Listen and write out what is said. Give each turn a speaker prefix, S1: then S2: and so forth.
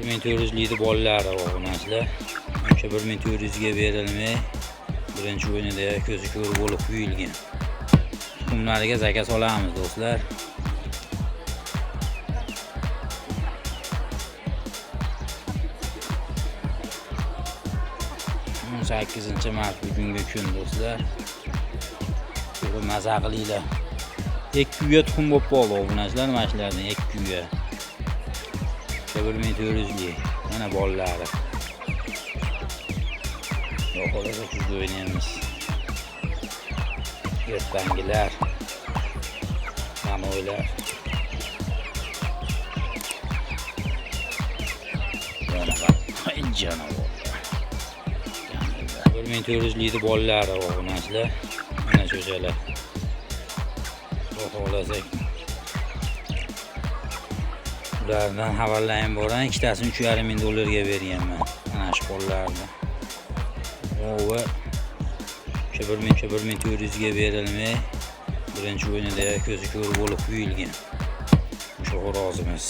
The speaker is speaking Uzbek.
S1: 1400 lik bolalari, obunachilar. O'sha 1400 ga berilmay, birinchi o'yinida ko'zi ko'r bo'lib quyilgan. Tuxumlariga zaka solamiz, do'stlar. 18 mart bugungi kun, do'stlar. Ko'rib maza qilinglar. Ikki uya tuxum bo'lib qoldi, obunachilar, mana shulardan ikki uya. O'sha 1400 lik mana bolalari. Xudo xohlasa, kuzda o'ynaymiz. Ertangilar. Samoylar. Ay, janavorlar. 1400 lik bolalari, obunachilar. Mana cho'jalar. Xudo xohlasa, ulardan xabarlayim boran, ikkitasini 3,5 ming dollarga berganman. Mana shu bolalarni. Ova o'sha 1400 ga berilmay, birinchi o'yinida ko'zi ko'r bo'lib quyilgan. O'sha xo'rozimiz.